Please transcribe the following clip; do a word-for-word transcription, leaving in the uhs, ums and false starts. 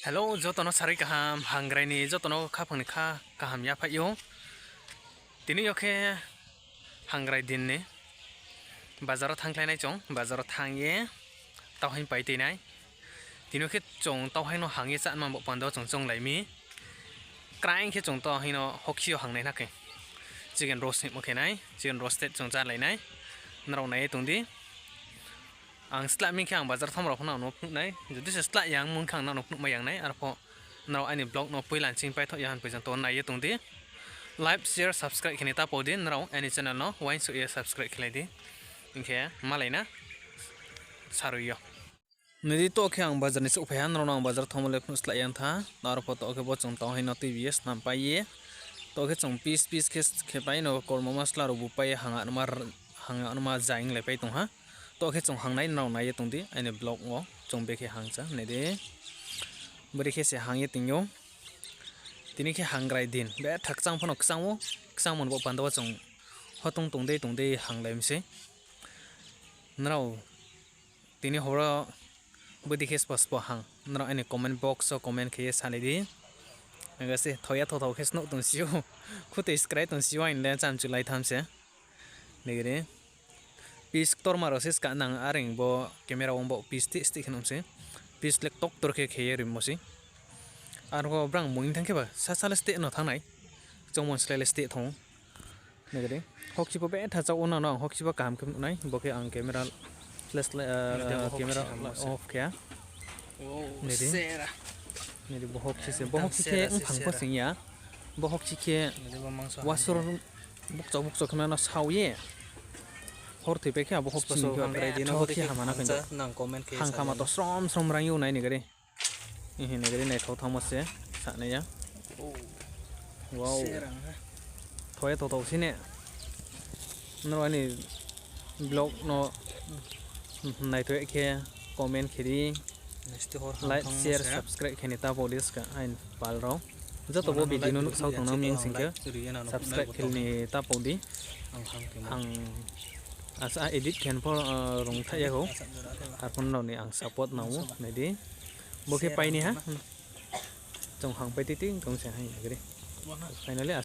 Hello, joto no sarui kaham, hangrai ni joto no khaphang ni kha kaham yaphaih ou. Tini yo khe hangrai din ni bazar wo thanngkhlai nai chung, bazar wo thanng ye tauhaing pai tui nai. Tini yo khe chung tauhaing no hang ye chánma bo panda wo chung chounglai mi. Kraing khe chung tauhaing no hokhi yo hangnai na khe. Chicken roast hingmo khe nai, chicken roasted chung chálai nai. Nrao nai ye tong di. Ang slah mi khe ang bazar thanngmo rao pho nrao no phnuh nai. Jodi se slah ya ongmo khe ang nrao no phnuhmai ya nai. Arpho nrao aini vlog no poila nching paithoh ya hing poi jang to nai ye tong di. Like, share, subscribe khe ni ta pau di. Nrao aini channel no uaingsouh ye subscribe khelai di. Hing khe malai na sarui yo. Nai di, to khe ang bazar ni souhphai ha, nrao no ang bazar thanngmo le phnuh slah ya ong tha. Arpho to khe bo chung tauhaing no tuibi ye snam pai ye. To khe chung piece piece khe khe pai no kormo masla rao bu pai ye hang anma, hang anma zainglai pai tong ha. To khe chung hangnai, nrao nai ye tong di aini vlog wo, chung bekhe hang cha nai di. Bari khe se hang ye tong ou. Tini khe hangrai din, betha kchang pho no kchang ou, kchangmo ni bo panda wo chung hotong tong dei tong dei hanglai mi sei. Nrao tini horo bodi khe spo spo hang, nrao aini comment box wo comment khe ye salai di. Aga se thoya thothao khe se nuh tong si ou, khutoi skrai tong si ou, aini le chamchulai tham se. Nai di. Piece ktorma rao se ska nang, are bo camera wo bo piece stih stih khe nuh se. Piece le ktoktor khe khe ye rimo sei. Arpho brang moing thanng khe ba sasa le steh no thanng nai. Choungmo slái le steh thanng ou. Nai di. Hokchi pho betha chá ou, nrao no ang hokchi pho kaham khe nuh nai. Bo khe ang camera flash, camera off khe. Nai di. Nai di, bo hokchi se, bo hokchi khe mphang pho sing ya. Bo hokchi khe wasor bukcho bukcho khe ma no sao ye. Hor thoipai khe abo hokchi ni khe hokchi hama na khe. Hang kha ma to srom srom rang ou nai nai di. Nai di, naithao thanngmo se sanai ya. Thoya thothao si ne. Nrao aini vlog no naithoh khe comment khe di. Like, share, subscribe khe ni ta pau di ska aini pal rao. Joto bo video no nuhsao tongnang mi ong sing khe subscribe khe ni ta pau di. Ang asa edit khe pho rung thaih ya khou. Arphuh nrao ni ang support nang ou, nai di. Bo khe pai ni ha. Chung hang pai tui tui tong se hai nai di. Finally